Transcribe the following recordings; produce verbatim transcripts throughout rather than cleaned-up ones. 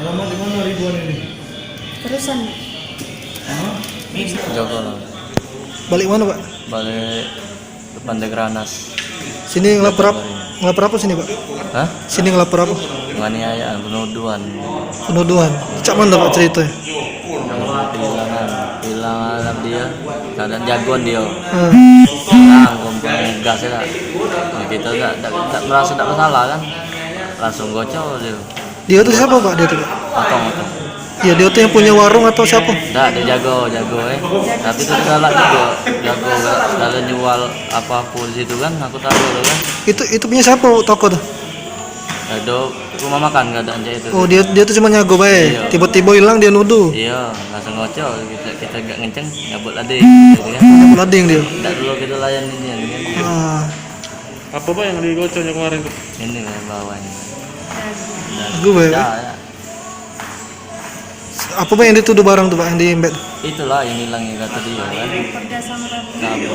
Alamat di mana Ridwan ini? Terusan. Hah? Jago lah. Balik mana, Pak? Balik depan Dekranas. Sini ngelapor apa? Ngelapor apa sini, Pak? Hah? Sini ngelapor apa? Penganiayaan, penuduhan. Penuduhan. Cak mana, Pak, cerita? Kehilangan, kehilangan anak dia. Keadaan jagoan dia. Hmm. Nah, kompor gas ya, Kak. Ya, kita tak, tak, tak merasa tak bersalah kan. Langsung gocor dia. Dia tu siapa, Pak? Dia tu, Pak? Otong, Otong. Ya, dia tu yang punya warung atau siapa? Dak, dia jago, jago eh. Tapi tu galak juga, jago galak, segala jual apa-apa di situ kan, aku tahu tu kan. Itu, itu punya siapa toko tu? Ada rumah makan keadaan cak itu. Oh, dia, dia tu cuma nyago bae. Iya. Tiba-tiba hilang dia nuduh. Iya, langsung ngocor, kita, kita gak ngenceng, nyabut lading gitu kan. Nyabut lading dia. Dak dulu kita layan ini kan. Ah. Apa, Pak, yang digocornya kemarin tu? Ini lah yang bawah ini. Aku bae. Dah, ya. Apa, Pak, yang dituduh barang tu, Pak, yang diembet? Itulah yang hilang yang kata dia kan. Kerja sama tadi.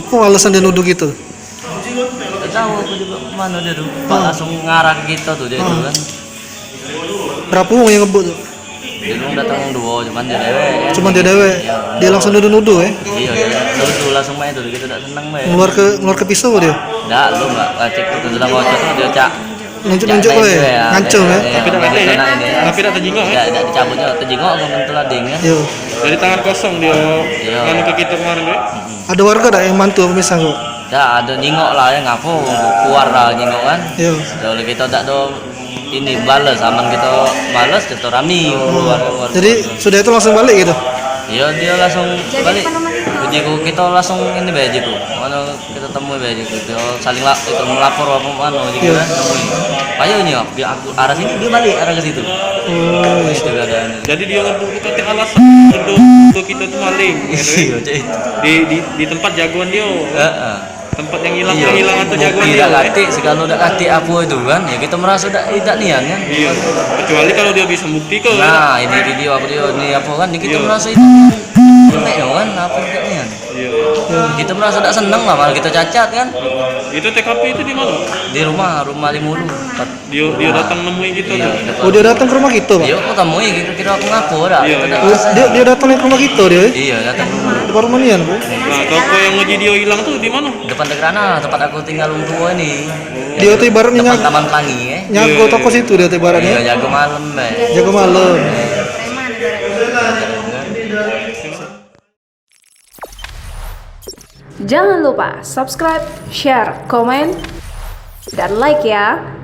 Apa alasan dia nuduh gitu? Tak tahu aku juga mana dia tu. Pak langsung ngarah ke kita tu dia tu kan. Berapa orang yang ngebut tu? Dia dulu datang wong duo, cuman dia dewek kan. Cuman dia dewek. Iya. Dia langsung nuduh-nuduh eh. Iya, dia nuduh langsung main tu, kita tak senang bae. Ngeluar ke, ngeluar ke pisau dia? Dak, lu enggak. Cek tu sudah ngocok tu dia cak. Nunjuk-nunjuk bae. Ngancam eh. Tapi dak, tapi dak terjingok eh. Dak, dak dicabutnya, terjingok ke mentul ading ya. Iya. Dari tangan kosong dia. Iya. Kan ke kita kemarin tu. Ada warga dak yang bantu apa misal kok? Dak, ada nyingok lah ya, ngapo keluar lah nyingok kan. Iya. Kalau kita dak ada ini balas, aman kita balas, kita rami keluar, keluar. Jadi sudah itu langsung balik gitu? Iya, dia langsung balik. Jadi ku kita langsung ini bae aja ku. Mana kita temui bae aja ku. Dia saling la-, itu melapor apa mana aja ku kan, temui. Payahnya dia aku arah sini, dia balik arah ke situ. Oh, itu keadaan. Jadi dia ngebuk tu kata alasan untuk, untuk kita tu maling. Iya, cak itu. Di, di, di tempat jagoan dia. Heeh. Tempat yang hilang, yang hilang atau jagoan dia. Dak katik, segalo dak katik apa itu kan. Ya kita merasa dak, dak nian kan. Iya. Kecuali kalau dia bisa bukti ke. Nah, ini video apa dia ni apa kan. Kita merasa itu. Nek kan apa dak nian. Iya. Kita merasa dak seneng lah malah kita cacat kan. Itu T K P itu di mana? Di rumah, rumah Limulu. Dia, dia datang nemui kita tu. Oh, dia datang ke rumah kita, Pak? Iya, aku temui, kira-kira aku ngapo dah. Iya, iya. Oh, dia, dia datang ke rumah kita dia eh? Iya, datang ke rumah. Depan rumah nian, Bu? Nah, toko yang ngaji dia hilang tu di mana? Depan Dekrana, tempat aku tinggal wong tua ni. Dia tu ibaratnya depan Taman Pelangi eh. Nyago toko situ dia tu ibaratnya. Iya, jago malam eh. Jago malam. Jangan lupa subscribe, share, komen, dan like ya.